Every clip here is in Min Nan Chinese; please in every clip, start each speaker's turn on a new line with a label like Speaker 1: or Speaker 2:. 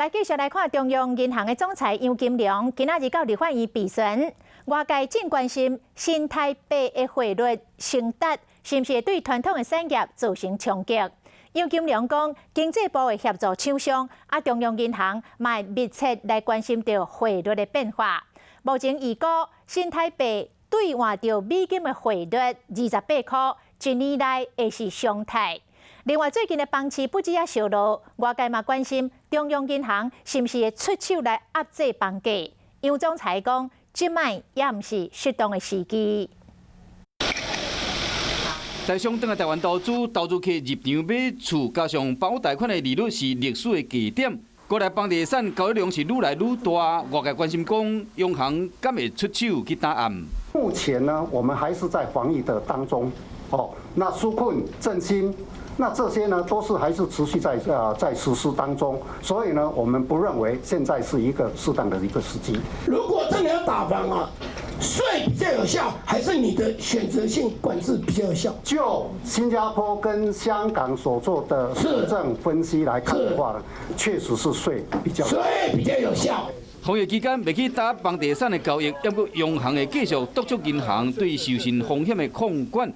Speaker 1: 來繼續來看中央銀行的總裁楊金龍，今仔日到立法院備詢，外界正關心新台幣的匯率升值，是毋是會對傳統的產業造成衝擊？楊金龍講，經濟部會協助廠商，啊，中央銀行嘛會密切來關心著匯率的變化。目前預估新台幣兌換著美金的匯率28塊，一年內會是常態。另外，最近的房市不止也燒落，外界嘛關心中央銀行是毋是會出手來壓制房價。楊總裁講，這擺猶毋是適當的時機。
Speaker 2: 台商轉來台灣投資，投資客入場買厝，加上房屋貸款的利率是歷史的低點，國內房地產交易量是愈來愈大，外界關心講，央行敢會出手去打壓？
Speaker 3: 目前呢，我們還是在防疫的當中，哦，那紓困振興。那這些呢，都是還是持續在實施當中，所以呢，我們不認為現在是一個適當的一個時機。
Speaker 4: 如果真的要打房啊，稅比較有效，還是你的選擇性管制比較有效？
Speaker 3: 就新加坡跟香港所做的實證分析來看的話，確實是稅比較
Speaker 4: 稅比較有效。
Speaker 2: 防疫期間袂去打房地產的交易，毋過央行會繼續督促銀行對授信風險的控管。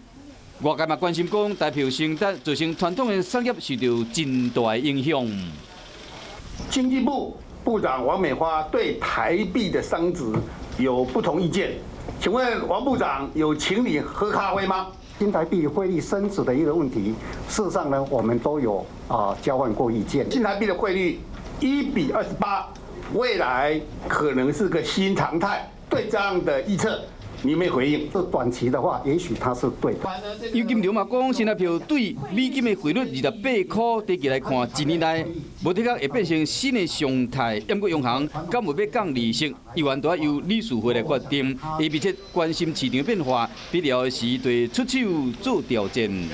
Speaker 2: 外界嘛關心講，台票升值造成傳統的產業受到真大的影響。
Speaker 5: 經濟部部長王美花對台幣的升值有不同意見，請問王部長有請你喝咖啡嗎？
Speaker 3: 新台幣匯率升值的一個問題，事實上呢，我們都有交換過意見。
Speaker 5: 新台幣的匯率1比28，未來可能是個新常態。對這樣的預測，你有沒有回應？
Speaker 3: 這短期的話，也許它是對的。
Speaker 2: 楊金龍嘛講，新台票對美金的匯率28塊，短期來看，一年內無的確會變成新的常態。毋過央行敢有欲降利息，猶原都愛由理事會來決定。伊密切關心市場變化，必要時會出手做調整。